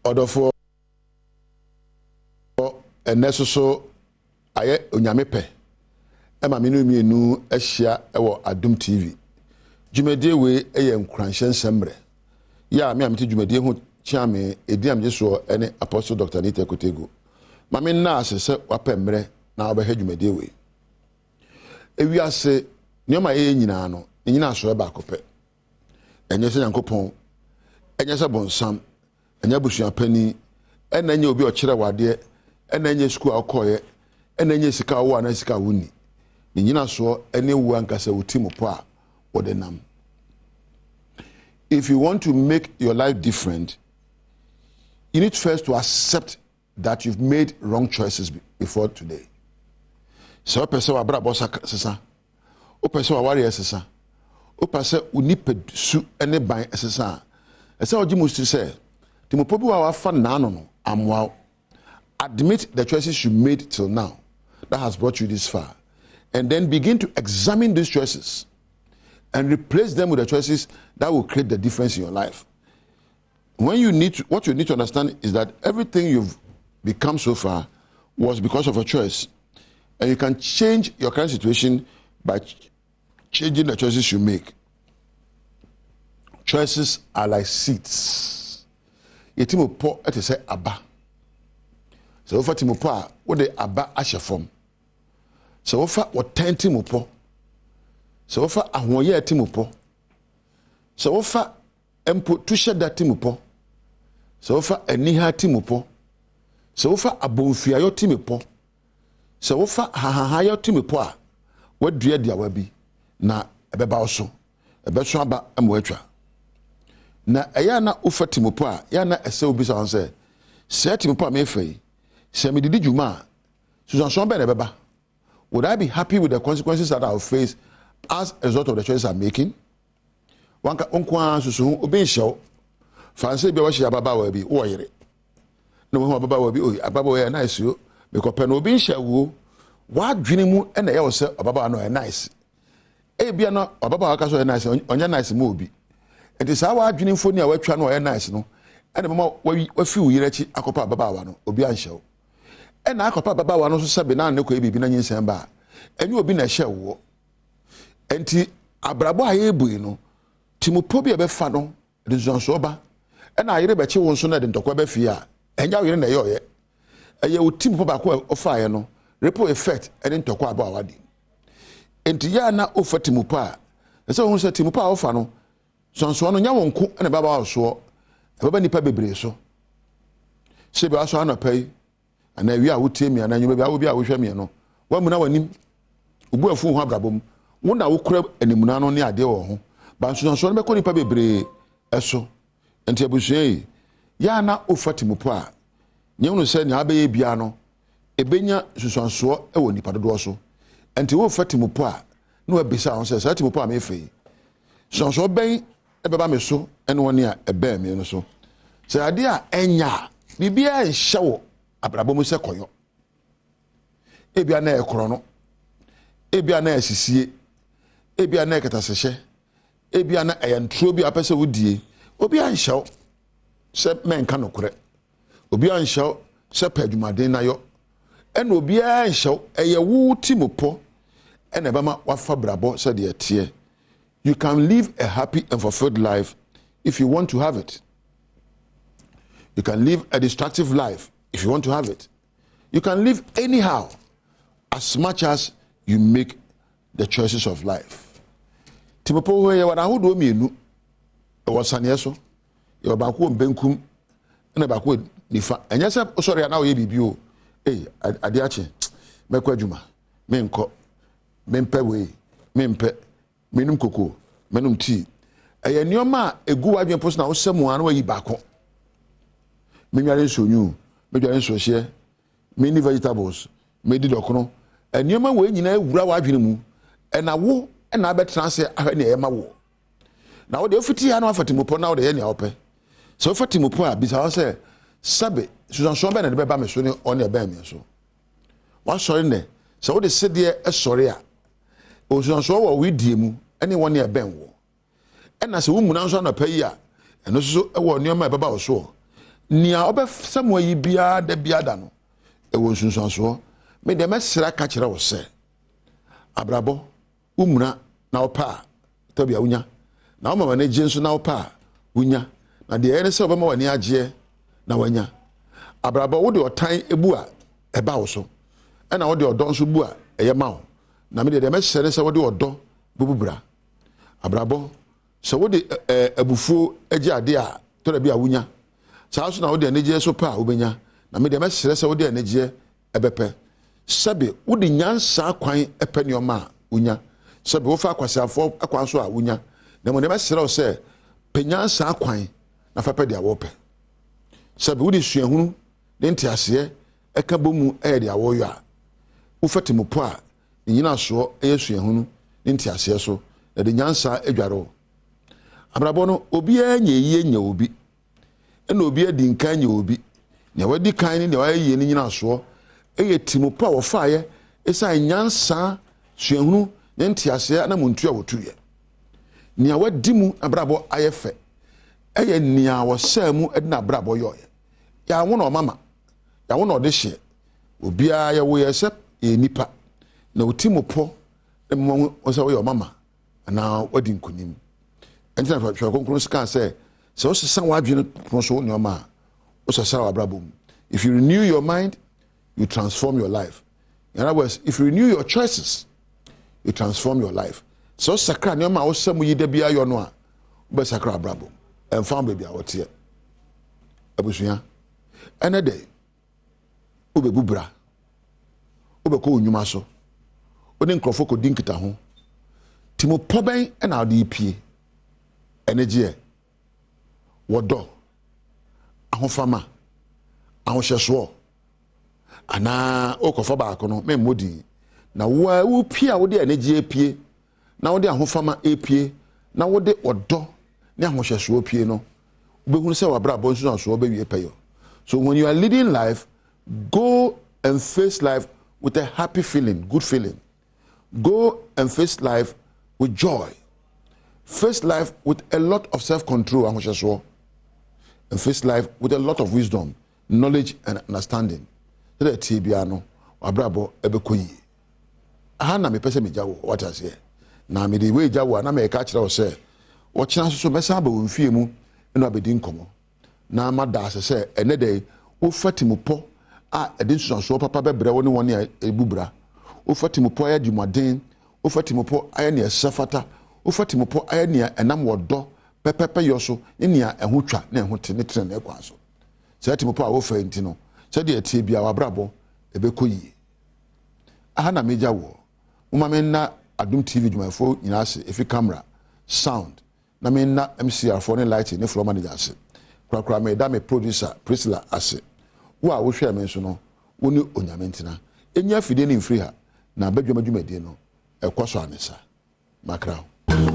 Ɔdɔfoɔ, ɛnnɛ soso ayɛ Onyame pɛ ma me ne mmienu ahyia wɔ Adom TV. Dwumadie wei yɛ nkuranhyɛ nsɛm mmerɛ. Yɛ a me a mete dwumadie ho kyea me, ɛdin a megye soɔ ne Apostle Dr. Anita Kotegu. Ma me nna ase sɛ wapɛ mmerɛ na wabɛhwɛ dwumadie wei. Ewiase nneɛma a yɛyɛ nyinaa no, ne nyinasoɔ baako pɛ. Ɛnyɛ sɛ Nyankopɔn, ɛnyɛ sɛ bonsam, ɛnyɛ abusua panin, ɛna ɛnyɛ obi a ɔkyerɛ wo adeɛ, ɛna ɛnyɛ sukuu a wokɔeɛ, ɛna ɛnyɛ sika a wowɔ anaa sika a wonni. Ne nyinasoɔ ɛne wo ankasa wo ti mu pɔ a wode nam. If you want to make your life different, you need first to accept that you've made wrong choices before today. Sɛ wopɛ sɛ w'abrabɔ sesa, wopɛ sɛ w'awareɛ sesa, wopɛ sɛ wo nipa su ne ban sesa a, ɛsɛ wogye mu si sɛ timopɔ bi wɔ a wafa n'ano no amoa wo. Admit the choices you made till now that has brought you this far, and then begin to examine these choices and replace them with the choices that will create the difference in your life. When you need to, what you need to understand is that everything you've become so far was because of a choice. And you can change your current situation by changing the choices you make. Choices are like seeds. Yɛti pɔ te sɛ aba. Sɛ wofa ti mu pɔ a, wode aba ahyɛ fam. Sɛ wofa wɔtɛn ti mu pɔ, sɛ wofa ahoɔyɛ ti mu pɔ, sɛ wofa mpo tuhyɛ da ti mu pɔ, sɛ wofa aniha ti mu pɔ, sɛ wofa abɔnfiayɔ ti mu pɔ, sɛ wofa hahahayɔ ti mu pɔ a, wadua duawa bi na ɛbɛba wo so, ɛbɛso aba ama watwa. Na ɛyɛ a na wofa ti mu pɔ a, ɛyɛ a na ɛsɛ wobisa wɔn sɛ, sɛ ti mu pɔ a mefa yi, sɛ medidi dwuma a, susuansoɔ bɛn na ɛbɛba? Would I be happy with the consequences that I will face as a result of the choices I'm making? Wanka nko ara susu ho, obi nhyɛ wo. Fanse bi a wahyia ababaawa bi, wowɔ yere. Na wohu ababaawa bi, oyi ababaawa yɛ nice o. Mekɔpɛ no, obi nhyɛ wo. W'adwene mu na ɛyɛ wo sɛ ababaawa no ɔyɛ nice. Ebia na ababaawa ka sɛ ɔyɛ nice, ɔnyɛ nice ma obi. Nti saa w'adwene mfoni a watwa no ɔyɛ nice no, ɛna mama wafi wo yere akyi akɔpɛ ababaawa no, obi anhyɛ wo. Ɛna akɔpɛ ababaawa no nso sɛbe na ne kɔ biribi na nyinsɛn ba a, ɛnyɛ obi na ɛhyɛ woɔ. Nti abrabɔ a yɛrebu yi no, timopɔ bi a ɛbɛfa no de nsuansoɔ ba. Ɛna ayere bɛkye wo nso na ɛde ntɔkwa bɛ fie a, ɛnyɛ wo yere na ɛyɛ ɔyɛ. Ɛyɛ wo timopɔ baako a ɔfaeɛ no, ripple effect ɛne ntɔkwa abɔ a wadi. Nti yɛ a na wofa timopɔ a, ɛsɛ wohu sɛ timopɔ a wofa no, nsuansoɔ no nyɛ wo nko ɛna ɛbɛba wo soɔ, ɛbɛba nipa bebree so. Sɛ bi wasɔ anɔpa yi, anaa awie a wotie mi, anaa nnwuma bi a wo bi a wohwɛ mi no, woamuna w'anim, obu afu ho abrabɔ mu, wo na wokura animuna no ne adeɛ wɔ ho, ba nsuansoɔ no bɛkɔ nipa bebree ɛso. Nti abusua yi, yɛ a na wofa timopɔ a, nyɛ hunu sɛ nea abɛyɛ biara no, ebenya nsusuansoɔ wɔ nipa dodoɔ so. Nti wofa timopɔ a, na wabisa ho sɛ, saa timopɔ a mefa yi, nsusuansoɔ bɛn ɛbɛba me so ɛne wɔn a ɛbɛn me no so. Sɛ adeɛ a ɛnya a, biribiara nhyɛ wɔ abrabɔ mu sɛ kɔyɔ. Ebia na ɛyɛ korɔ no, ebia na ɛyɛ sisie, ebia na ɛyɛ katasehyɛ, ebia na ɛyɛ ntoro bi a apɛ sɛ wodie. Obi anhyɛ wo sɛ mɛnka nokorɛ, obi anhyɛ wo sɛ pɛ adwumaden na yɔ, ɛna obiara nhyɛ wo, ɛyɛ wo ti mu pɔ ɛna ɛbɛma wafa brabɔ sɛdeɛ ɛteɛ. You can live a happy and fulfilled life if you want to have it. You can live a destructive life if you want to have it. You can live anyhow as much as you make the choices of life. Timopɔ hɔ yɛ wɔn ahodoɔ mmienu ɛwɔ saneɛ so, yɛwɔ baako wɔ benkum ɛna baako wɔ nifa. Ɛnyɛ sɛ wosɔre a na woyɛ biribi o. Ee, adeɛ akye, mɛkɔ adwuma, menkɔ, mempɛ wei, mempɛ, menum koko, menum tii. Ɛyɛ nneɛma a egu w'adwene po so na wosɛ mu a na wayi baako. Menware nsuo nyu, medware nsuohyeɛ, menni vegetables, medi dɔkono. Nneɛma wei nyinaa ewura w'adwene mu, ɛna wo ɛna abɛtena ase ahwɛ nea ɛyɛ ma wo. Na wode ofiti ha na wafa timopɔ na wode yɛ nea wopɛ. Sɛ wofa timopɔ a, bisa wo sɛ, sɛbe susuansoɔ bɛn na de bɛba me so ne ɔne ɛbɛn me so. Wasɔre nnɛ, sɛ wode sedeɛ sɔre a, nsusuansoɔ wɔ wo die mu ne wɔne ɛbɛn wo. Ɛna sɛ womuna nso anɔpa yi a, ɛno nso so wɔ nneɛma a ɛbɛba wo soɔ. Nea ɔbɛsɛ mo ayi biara da biara da no, ɛwɔ nsunsuansoɔ. Me deɛ mɛsrɛ aka kyerɛ wo sɛ, abrabɔ, womuna na wopɛ a, tɔ bi a wonya. Na woma w'ani gye nso na wopɛ a, wonya. Na deɛ ɛyɛ ne sɛ wobɛma w'ani agyeɛ na wanya. Abrabɔ, wode ɔtan bu a, ɛba wo so. Ɛna wode ɔdɔ nso bu a, ɛyɛ ma wo. Na me deɛ deɛ mɛsrɛ ne sɛ wode ɔdɔ bɛbu bra. Abrabɔ, sɛ wode abufuo gye adeɛ a, tɔ da bi a wonya. Saa nso na wode anigyeɛ nso pɛ a wobɛnya. Na me deɛ mɛsrɛ sɛ wode anigyeɛ bɛpɛ. Sɛbe wode nyansa kwan pɛ nneɛma a, wonya. Sɛbe wofa akwaseafoɔ kwan so a, wonya. Na mmom deɛ mɛsrɛ wo sɛ, pɛ nyansa kwan na fa pɛ deɛ wopɛ. Sɛbe wode suahunu ne nteaseɛ ka bɔ mu yɛ deɛ woreyɔ a, wofa timupɔ a ne nnyinasoɔ yɛ suahunu ne nteaseɛ so, na ɛde nyansa dware wo. Abrabɔ no, obiara nyɛ yie nyɛ obi, ɛna obiara di nkan nyɛ obi. Nea wadi kan ne nea wayɛ yie no nnyinasoɔ yɛ timupɔ a wɔfaeɛ ɛsiane nyansa, suahunu ne nteaseɛ anamontuo a wɔtuiɛ. Nea wadi mu abrabɔ ayɛ fɛ yɛ nea wɔhyɛɛ mu de n'abrabɔ yɔeɛ. Yɛanwo no ɔmama, yɛanwo no ɔdehyeɛ. Obiara yɛwo yɛ sɛ yɛyɛ nipa, na wo timupɔ na ɛma wɔhu sɛ woyɛ ɔmama anaa woadi nkonim. Ɛnti na Twerɛ Kronkron kaa sɛ, sɛ wosesa w'adwene pono so nneɛma a, wosasra w'abrabɔ mu. If you renew your mind, you transform your life. In other words, if you renew your choices, you transform your life. Sɛ wosakra nneɛma a wosɛ mu yi da biara yɔ no a, wobɛsakra w'abrabɔ mu. Ɛmfa ho baabi a wɔteɛ. Abusua, ɛnɛ dɛ wobɛbu bra, wobɛkɔ wo nnwuma so, wo ne nkurɔfoɔ kɔdi nkitaho. Timupɔ bɛn na wode repie? Anigyeɛ, wɔdɔ, ahofama, ahohyɛsoɔ, anaa wokɔfa baako no memmɔ din. Na wo a wopie a wode anigyeɛ pie, na wode ahofama pie, na wode ɔdɔ ne ahohyɛsoɔ pie no, wobɛhunu sɛ w'abrabɔ nsunsuansoɔ bɛwie pɛyɔ. So when you are leading life, go and face life with a happy feeling, good feeling. Go and face life with joy. Face life with a lot of self-control, ahohyɛsoɔ. And face life with a lot of wisdom, knowledge and understanding. Sɛdeɛ ɛteɛ biara no, w'abrabɔ ɛbɛkɔ yie. Aha na mepɛ sɛ megya wo, wate aseɛ. Na mede wei gya wo a, na mɛka akyerɛ wo sɛ, wɔkyena nso so mɛsan aba wo mfie mu na wabɛdi nkɔmmɔ. Na mada ase sɛ ɛnɛ da yi, wofa timupɔ a ɛde nsusuansoɔ papa bɛbrɛ wo ne wɔn a ɛbu bra. Wofa timupɔ ayɛ adwumaden, wofa timupɔ ayɛ nea ɛsɛ fata, wofa timupɔ ayɛ nea ɛnam wɔdɔ pɛpɛpɛ yɔ so ne nea ɛho twa na ɛho te ne tenenee kwan so. Saa timupɔ a wofa yi nti no, sɛdeɛ ɛteɛ biara w'abrabɔ ɛbɛkɔ yie. Aha na megya woɔ. Momma menna Adom TV dwumayɛfoɔ nyinaa ase, ɛfiri camera, sound, na menna MCR foɔ ne lighting ne floor manager ase. Korakora meda me producer Priscilla ase. Wo a wohwɛɛ me nso no, wo ne Onyame ntena. Ɛnyi afidie no mfiri ha, na badwam adwumadie no, ɛkɔ so anesa. Makra wo.